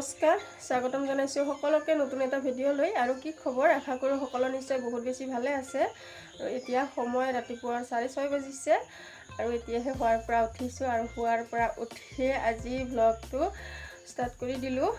নমস্কাৰ, স্বাগতম জনাইছোঁ সকলোকে নতুন এটা ভিডিঅ' লৈ। আৰু কি খবৰ? আশা কৰোঁ সকলো নিশ্চয় বহুত বেছি ভালে আছে। আৰু এতিয়া সময় ৰাতিপুৱাৰ 6:30 বাজিছে আৰু এতিয়াহে শোৱাৰ পৰা উঠিছোঁ আৰু শোৱাৰ পৰা উঠিয়ে আজি ভ্লগটো ষ্টাৰ্ট কৰি দিলোঁ।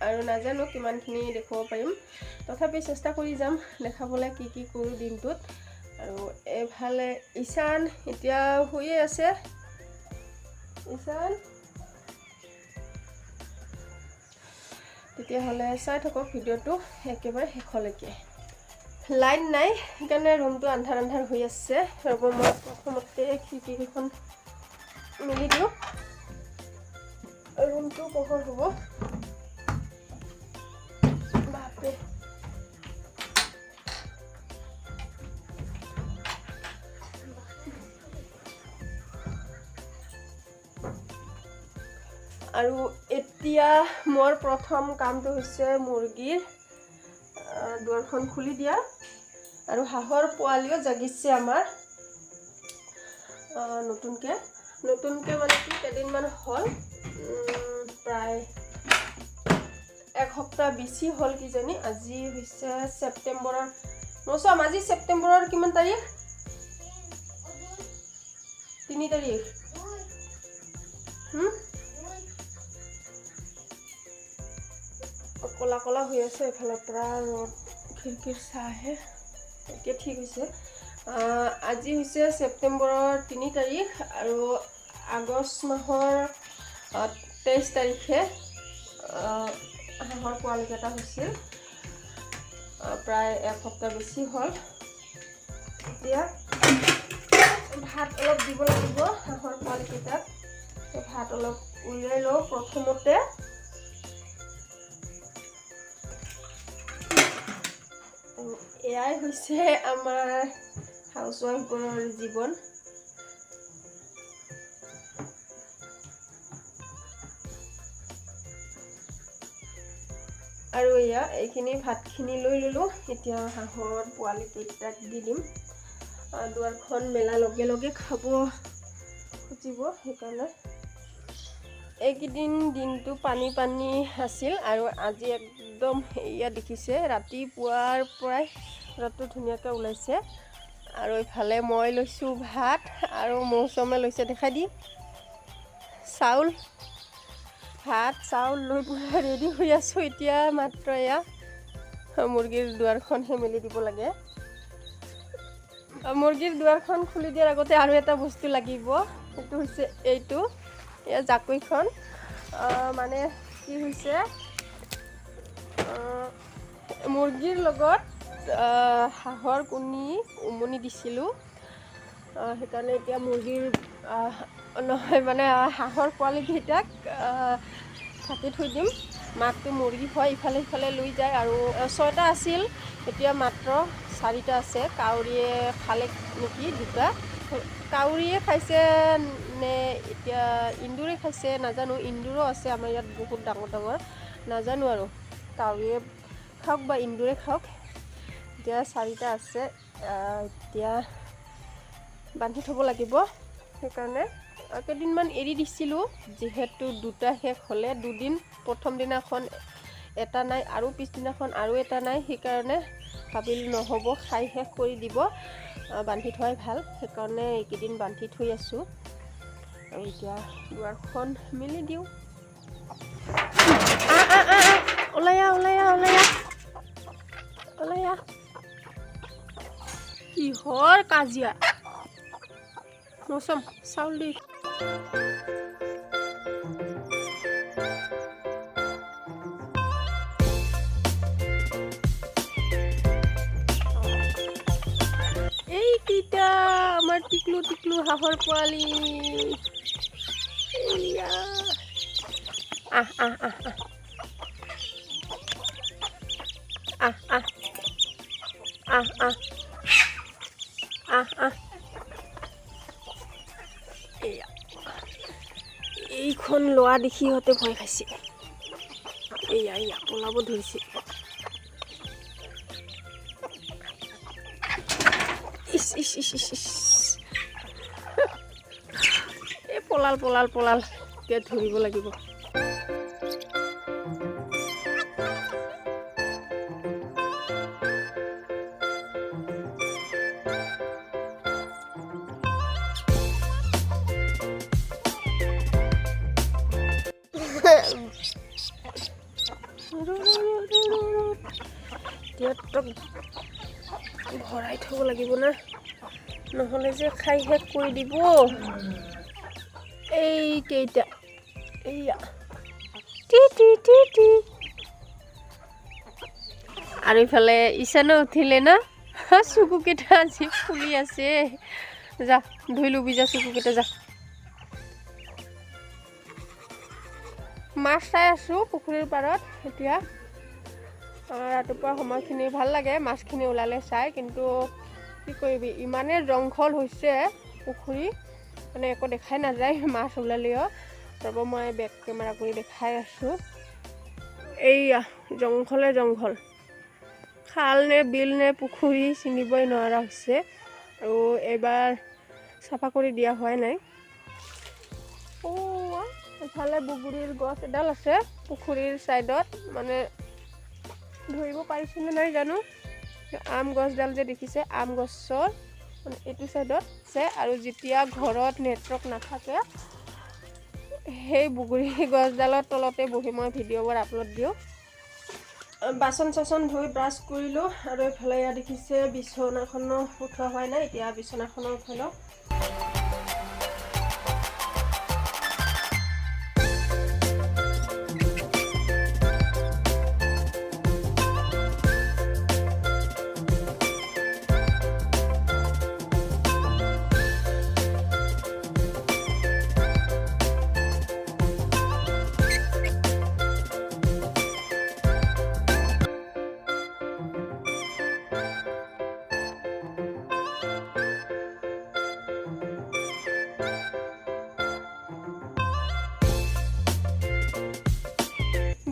আৰু নাজানো কিমানখিনি দেখুৱাব পাৰিম, তথাপি চেষ্টা কৰি যাম দেখাবলৈ কি কি কৰোঁ দিনটোত। আৰু এইফালে ঈশান এতিয়া শুয়ে আছে। ঈশান, তেতিয়াহ'লে চাই থাকক ভিডিঅ'টো একেবাৰে শেষলৈকে। লাইন নাই, সেইকাৰণে ৰুমটো আন্ধাৰ আন্ধাৰ হৈ আছে। ৰ'ব, মই প্ৰথমতে খিৰিকীকেইখন মেলি দিওঁ, ৰুমটো পোহৰ হ'ব। বাপৰে, আৰু এতিয়া মোৰ প্ৰথম কামটো হৈছে মুৰ্গীৰ দুৱাৰখন খুলি দিয়া। আৰু হাঁহৰ পোৱালিও জাগিছে আমাৰ নতুনকৈ। নতুনকৈ মানে কি, কেইদিনমান হ'ল, প্ৰায় এসপ্তাহ বেছি হ'ল কিজানি। আজি হৈছে ছেপ্টেম্বৰৰ, মৌচম, আজি ছেপ্টেম্বৰৰ কিমান তাৰিখ? 3 তাৰিখ। ক'লা ক'লা হৈ আছে এইফালৰ পৰা ৰ'দ, খিৰিকীৰ চাহে। এতিয়া ঠিক হৈছে। আজি হৈছে ছেপ্টেম্বৰৰ 3 তাৰিখ আৰু আগষ্ট মাহৰ 23 তাৰিখে হাঁহৰ পোৱালিকেইটা হৈছিল। প্ৰায় এসপ্তাহ বেছি হ'ল। এতিয়া ভাত অলপ দিব লাগিব হাঁহৰ পোৱালিকেইটাক। ভাত অলপ উলিয়াই লওঁ প্ৰথমতে। এয়াই হৈছে আমাৰ হাউচৱাইফবোৰৰ জীৱন। আৰু এয়া এইখিনি ভাতখিনি লৈ ল'লোঁ। এতিয়া হাঁহৰ পোৱালিকেইটাক দি দিম। দুৱাৰখন মেলাৰ লগে লগে খাব খুজিব, সেইকাৰণে। এইকেইদিন দিনটো পানী পানী আছিল আৰু আজি একদম এয়া দেখিছে, ৰাতিপুৱাৰ পৰাই ৰ'দটো ধুনীয়াকৈ ওলাইছে। আৰু ইফালে মই লৈছোঁ ভাত আৰু মৌচমে লৈছে, দেখাই দি, চাউল। ভাত চাউল লৈ পূৰা ৰেডি হৈ আছোঁ। এতিয়া মাত্ৰ এয়া মুৰ্গীৰ দুৱাৰখনহে মেলি দিব লাগে। মুৰ্গীৰ দুৱাৰখন খুলি দিয়াৰ আগতে আৰু এটা বস্তু লাগিব, সেইটো হৈছে এইটো, এয়া জাকৈখন। মানে কি হৈছে, মুৰ্গীৰ লগত হাঁহৰ কণী উমনি দিছিলোঁ, সেইকাৰণে এতিয়া মুৰ্গীৰ নহয় মানে হাঁহৰ পোৱালিকেইটাক ঢাকি থৈ দিম। মাকটো মুৰ্গী হয়, ইফালে সিফালে লৈ যায়। আৰু 6টা আছিল, এতিয়া মাত্ৰ 4টা আছে। কাউৰীয়ে খালে নেকি দুটা, কাউৰীয়ে খাইছে নে এতিয়া ইন্দুৰে খাইছে নাজানো। ইন্দুৰো আছে আমাৰ ইয়াত বহুত ডাঙৰ ডাঙৰ, নাজানো আৰু কাউৰীয়ে খাওক বা ইন্দুৰে খাওক। এতিয়া 4টা আছে, এতিয়া বান্ধি থ'ব লাগিব। সেইকাৰণে কেইদিনমান এৰি দিছিলোঁ, যিহেতু দুটা শেষ হ'লে দুদিন, প্ৰথম দিনাখন এটা নাই আৰু পিছদিনাখন আৰু এটা নাই, সেইকাৰণে ভাবিলোঁ নহ'ব, খাই শেষ কৰি দিব, বান্ধি থোৱাই ভাল। সেইকাৰণে এইকেইদিন বান্ধি থৈ আছোঁ। আৰু এতিয়া দুৱাৰখন মেলি দিওঁ। ওলাই আহ, ওলাই আহ, ওলাই আহ, ওলাই আহ। কিহৰ কাজিয়া? মৌচম, চাউল দি। এইকেইটা আমাৰ টিকলু টিকলু হাঁহৰ পোৱালি। এইয়া, আহ আহ আহ আহ আহ আহ আহ আহ আহ আহ। এয়া এইখন লোৱা দেখি সিহঁতে ভয় খাইছে। এয়া এয়া পলাব ধৰিছে। ইচ ইচ ইচ ইচ ইচ, এই পলাল পলাল পলাল। এতিয়া ধৰিব লাগিব। ইহঁতক ভৰাই থ'ব লাগিব না, নহ'লে যে খাই শেষ কৰি দিব। এইকেইটা, এইয়া টি টি টি টি। আৰু ইফালে ঈশানো উঠিলে না, চকুকেইটা আজি ফুলি আছে। যা, ধুই লবি যা চকুকেইটা, যা। মাছ চাই আছোঁ পুখুৰীৰ পাৰত এতিয়া। ৰাতিপুৱা সময়খিনি ভাল লাগে মাছখিনি ওলালে চাই, কিন্তু কি কৰিবি, ইমানেই জংঘল হৈছে পুখুৰী, মানে একো দেখাই নাযায় মাছ ওলালেও। ৰ'ব, মই বেক কেমেৰা কৰি দেখাই আছোঁ। এইয়া জংঘলে জংঘল, খাল নে বিল নে পুখুৰী চিনিবই নোৱাৰা হৈছে। আৰু এইবাৰ চাফা কৰি দিয়া হোৱাই নাই। অ' এফালে বগৰীৰ গছ এডাল আছে পুখুৰীৰ ছাইডত, মানে ধৰিব পাৰিছেনে নাই জানো। আম গছডাল যে দেখিছে, আম গছৰ মানে এইটো ছাইডত আছে। আৰু যেতিয়া ঘৰত নেটৱৰ্ক নাথাকে, সেই বগৰী গছডালৰ তলতে বহি মই ভিডিঅ'বোৰ আপলোড দিওঁ। বাচন চাচন ধুই ব্ৰাছ কৰিলোঁ। আৰু এইফালে ইয়াত দেখিছে বিচনাখনো উঠোৱা হোৱা নাই, এতিয়া বিচনাখনো উঠাই লওঁ।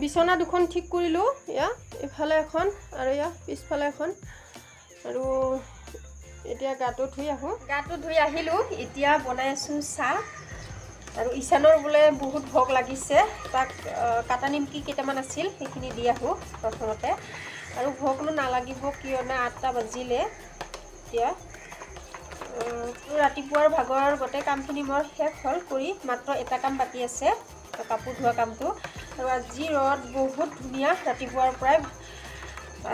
বিচনা দুখন ঠিক কৰিলোঁ, এয়া ইফালে এখন আৰু এয়া পিছফালে এখন। আৰু এতিয়া গাটো ধুই আহোঁ। গাটো ধুই আহিলোঁ, এতিয়া বনাই আছোঁ চাহ। আৰু ঈশানৰ বোলে বহুত ভোক লাগিছে, তাক কাটা নিমকি কেইটামান আছিল সেইখিনি দি আহোঁ প্ৰথমতে। আৰু ভোকনো নালাগিব কিয় না, 8টা বাজিলে এতিয়া। ৰাতিপুৱাৰ ভাগৰ গোটেই কামখিনি মোৰ শেষ হ'ল কৰি, মাত্ৰ এটা কাম বাকী আছে, কাপোৰ ধোৱা কামটো। আৰু আজি ৰ'দ বহুত ধুনীয়া ৰাতিপুৱাৰ পৰাই,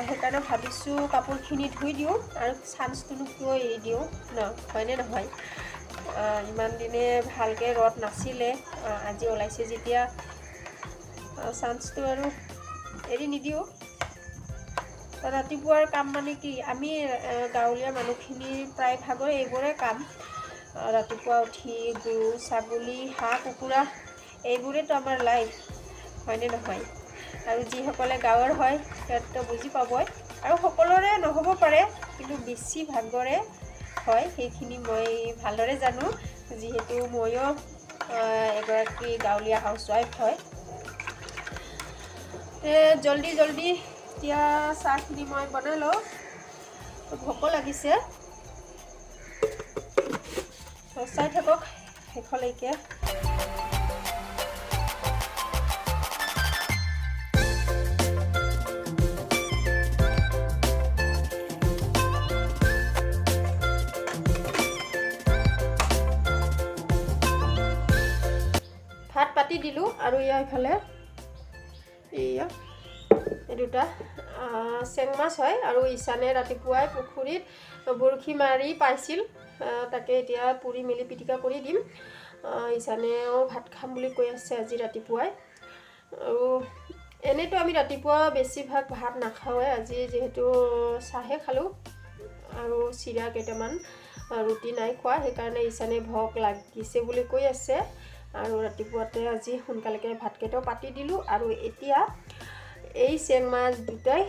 সেইকাৰণে ভাবিছোঁ কাপোৰখিনি ধুই দিওঁ। আৰু চান্সটোনো কিয় এৰি দিওঁ ন, হয়নে নহয়? ইমান দিনে ভালকৈ ৰ'দ নাছিলে, আজি ওলাইছে যেতিয়া চান্সটো আৰু এৰি নিদিওঁ। ৰাতিপুৱাৰ কাম মানে কি, আমি গাঁৱলীয়া মানুহখিনিৰ প্ৰায়ভাগৰ এইবোৰে কাম। ৰাতিপুৱা উঠি গৰু ছাগলী হাঁহ কুকুৰা এইবোৰেতো আমাৰ লাইফ, হয়নে নহয়? আৰু যিসকলে গাঁৱৰ হয় সিহঁতেতো বুজি পাবই। আৰু সকলোৰে নহ'ব পাৰে, কিন্তু বেছিভাগৰে হয়, সেইখিনি মই ভালদৰে জানো, যিহেতু ময়ো এগৰাকী গাঁৱলীয়া হাউচৱাইফ হয়। জল্দি জল্দি এতিয়া চাহখিনি মই বনাই লওঁ, ভোকো লাগিছে। চাই থাকক শেষলৈকে। ভাত পাতি দিলোঁ। আৰু ইয়াৰ ইফালে এয়া এই দুটা চেং মাছ হয়। আৰু ঈশানে ৰাতিপুৱাই পুখুৰীত বৰশী মাৰি পাইছিল, তাকে এতিয়া পুৰি মেলি পিটিকা কৰি দিম। ঈশানেও ভাত খাম বুলি কৈ আছে আজি ৰাতিপুৱাই। আৰু এনেইতো আমি ৰাতিপুৱা বেছিভাগ ভাত নাখাওঁৱে, আজি যিহেতু চাহে খালোঁ আৰু চিৰা কেইটামান, ৰুটি নাই খোৱা, সেইকাৰণে ঈশানে ভোক লাগিছে বুলি কৈ আছে। আৰু ৰাতিপুৱাতে আজি সোনকালেকৈ ভাতকেইটাও পাতি দিলোঁ। আৰু এতিয়া এই চেং মাছ দুটাই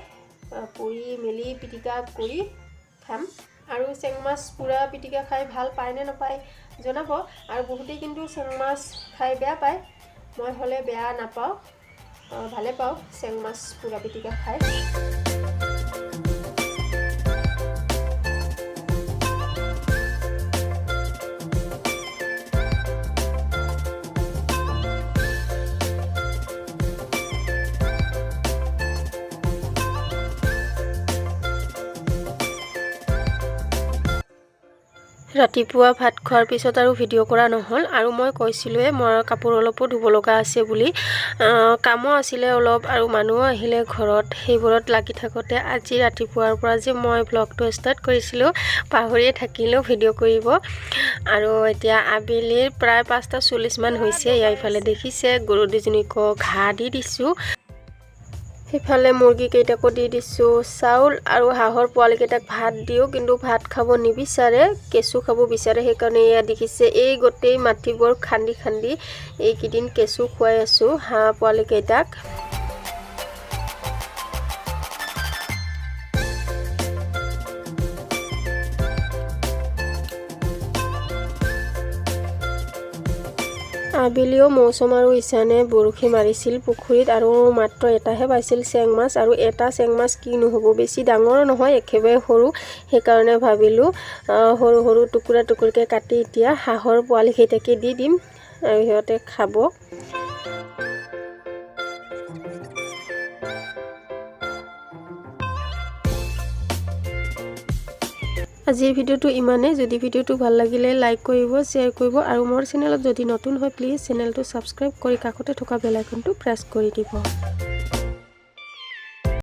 পুৰি মেলি পিটিকা কৰি খাম। আৰু চেং মাছ পুৰা পিটিকা খাই ভাল পায় নে নাপায় জনাব। আৰু বহুতেই কিন্তু চেং মাছ খাই বেয়া পায়, মই হ'লে বেয়া নাপাওঁ, ভালে পাওঁ চেং মাছ পুৰা পিটিকা খাই। ৰাতিপুৱা ভাত খোৱাৰ পিছত আৰু ভিডিঅ' কৰা নহ'ল। আৰু মই কৈছিলোঁৱে, মই কাপোৰ অলপো ধুব লগা আছে বুলি। কামো আছিলে অলপ আৰু মানুহো আহিলে ঘৰত, সেইবোৰত লাগি থাকোঁতে আজি ৰাতিপুৱাৰ পৰা যে মই ভ্লগটো ষ্টাৰ্ট কৰিছিলোঁ, পাহৰিয়ে থাকিলোঁ ভিডিঅ' কৰিব। আৰু এতিয়া আবেলিৰ প্ৰায় 5টা 40মান হৈছে। ইয়াৰ ইফালে দেখিছে, গৰু দুজনীকো ঘাঁহ দি দিছোঁ, সিফালে মুৰ্গীকেইটাকো দি দিছোঁ চাউল আৰু হাঁহৰ পোৱালিকেইটাক ভাত দিওঁ, কিন্তু ভাত খাব নিবিচাৰে, কেঁচু খাব বিচাৰে। সেইকাৰণে এয়া দেখিছে, এই গোটেই মাটিবোৰ খান্দি খান্দি এইকেইদিন কেঁচু খুৱাই আছোঁ হাঁহ পোৱালিকেইটাক। আবেলিও মৌচম আৰু ঈশানে বৰশী মাৰিছিল পুখুৰীত আৰু মাত্ৰ এটাহে পাইছিল চেং মাছ। আৰু এটা চেং মাছ কিনো হ'ব, বেছি ডাঙৰো নহয়, একেবাৰে সৰু। সেইকাৰণে ভাবিলোঁ, সৰু সৰু টুকুৰা টুকুৰকৈ কাটি এতিয়া হাঁহৰ পোৱালিকেইটাকে দি দিম আৰু সিহঁতে খাব। আজিৰ ভিডিঅ'টো ইমানেই। যদি ভিডিঅ'টো ভাল লাগিলে লাইক কৰিব, শ্বেয়াৰ কৰিব আৰু মোৰ চেনেলত যদি নতুন হয়, প্লিজ চেনেলটো ছাবস্ক্ৰাইব কৰি কাষতে থকা বেল আইকনটো প্ৰেছ কৰি দিব।